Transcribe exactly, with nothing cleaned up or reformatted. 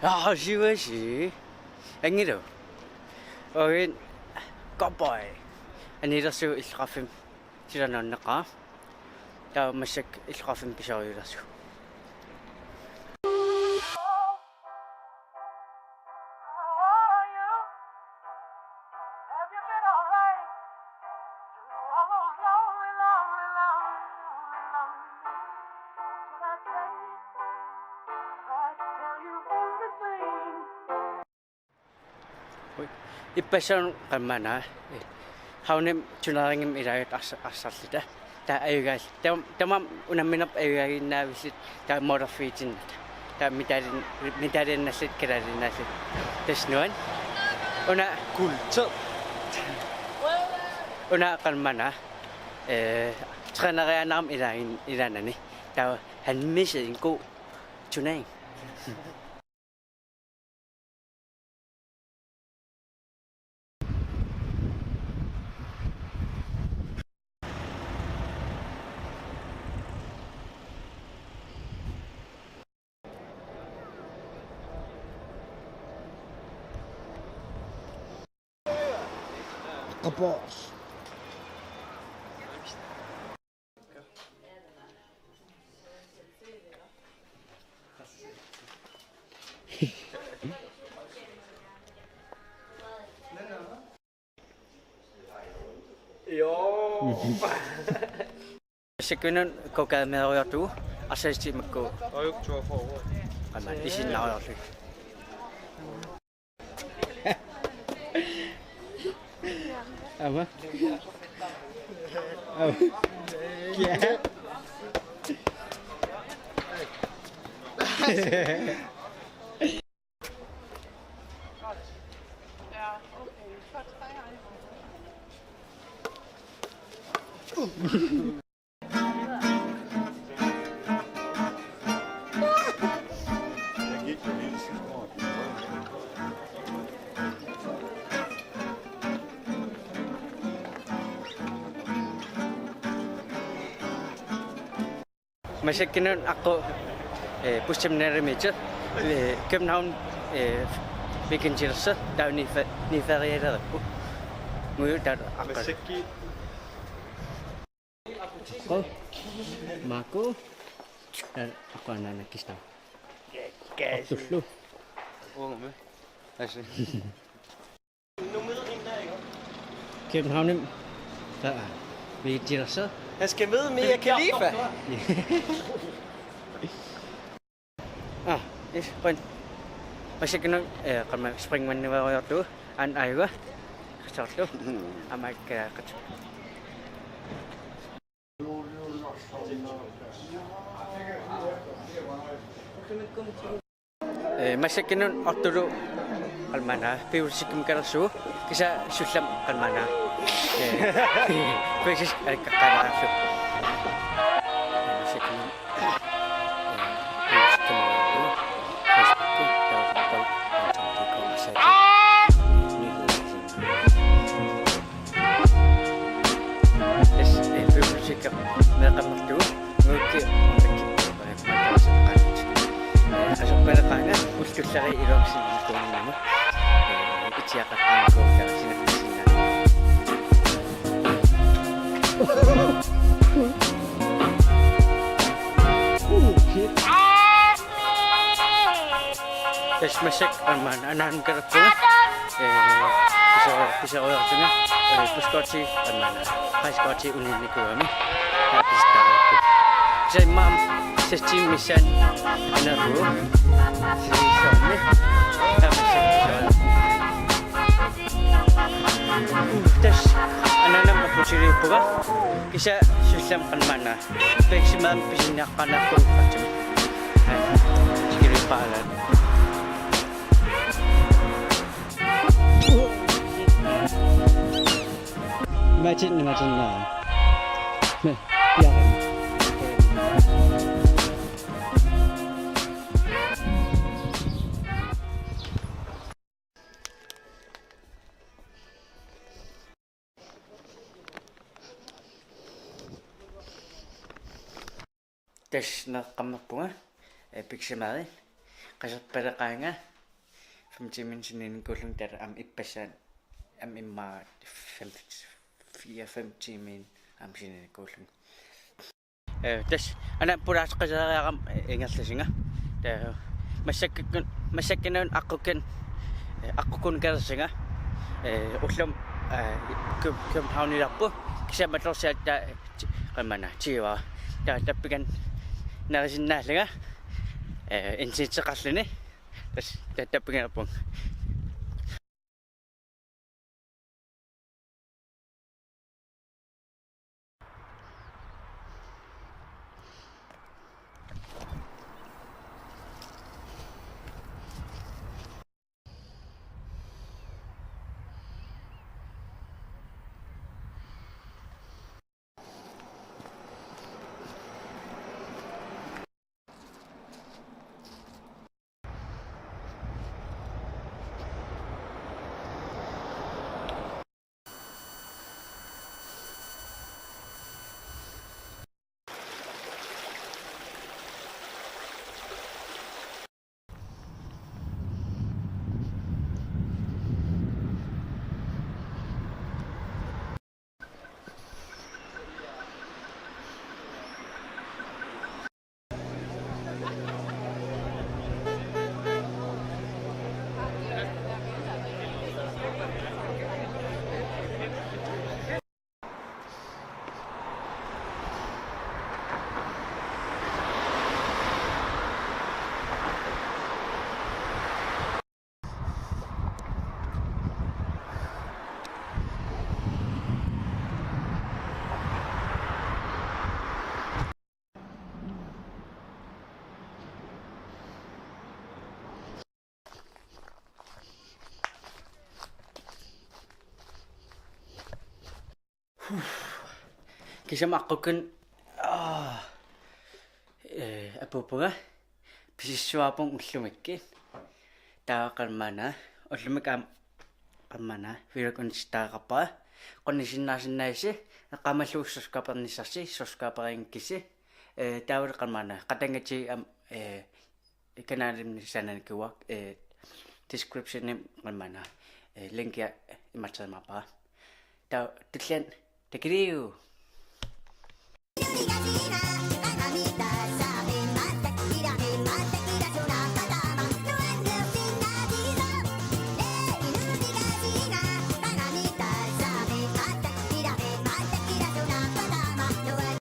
Aa, siuasi. Angilu. Oin. Cowboy. Anilersu illoqarfimmi silanuunneqaaq. Taava massakkut illoqarfimmi pisariulersu. Ui. Ippassaanut qammanaa. Havnemi turneringimi ilaagit ars-, arsarluta. Taava ajugaal-, tam-, tamarmik unamminerput ajugaaginnaavilluta, taava motorfiitinnata. Taava medalje-, medaljinnarluta kalaallit naalluta. Tassa nuann. Una kultur. Una qammanaa. Eh, træneriaannarami ilaagin-, ilaanani. Taava han missede en god turnering. Kapos. Jo. Massakkut kokaameriartugut arsaq tiimakku. Ojuk tuaforu. Qamani isinnaareerlugit. Aamma. Aamma. Ja. Massakkut aqqut, eh, busseminarimiittoq, eh, København, eh, weekendilersoq, taava nifa-, nifaarialerippu. Muju taava aqqut. Massakkut. Ko. Maku. Taava aqqut anaanakkistaa. Tullu. Uangami. Asi. København. Taava. Weekendilersoq. Han skal møde Mia Khalifa. Ah, yes, point. Massakkut, eh, qamma springvandiugaluarlugu, an aiwa. Qatsorlu. Aamma, eh, qat-. Eh, massakkut Otto-lu qammanaa, bibliotekimi kalersugu, kisianni sullam qammanaa. Eh, Facebook alikkaqqaalaarlugu. Eh, massakkut Tassa massakkut aamma anaanakkut. Eh, piso-, pisorujoortunga, eh, buskorti aamma, rejsekorti uninnikuugami. Taava pisittarput. Kisianni aamma seks timer missaani aneruvoq. Sisimiuni. Taava massakkut. Tassa anaanama aqqutigiuppunga. Kisianni sullam qammanaa. Pepsi Max pisinnaqqaannarpugut. Tikilippaalaat. Matin, matin, na. Me, ja. Tassa neqqammerpunga, eh, Pepsi Max, qaserpaleqaanga, fem timer sininikuullunga, taava aamma ippassaani aamma immaqa fem, fire-fem timer aamma sininikuullunga. Eh, tassa una pulaasaqisariaqarama, eh, ingerlasunga. Taava massakkut-, massakkununnga aqqukkunnut, eh, aqqukkunnut kalersunga. Eh, ullumi, eh, Køb-, Københavnilerpunga, kisianni atorsiatta, eh, ti-, qanormaanna, tyve. Taava tappikani nerisinnaallunga, eh, internetteqarluni. Tassa, ta-, tappikani neriuppunga. Kisianni aqqukkunnut, aa, eh, apuuppunga. Pisissuaarpunga ullumikkut. Taava qanormaanna, ullumikkut aamma qanormaanna, videokkut unitsitaaqqaarpara. Qunnisinnaasinnaavusi, eqqaamallugu subscribernissarsi, subscriberinngikkusi. Eh, taavalu qanormaanna, qatanngutit aamma, eh, kanalimi sananikuuakka, eh, descriptionimi qanormaanna, eh, linkia imaattorumaarpara. Taava tulliani takiliiu.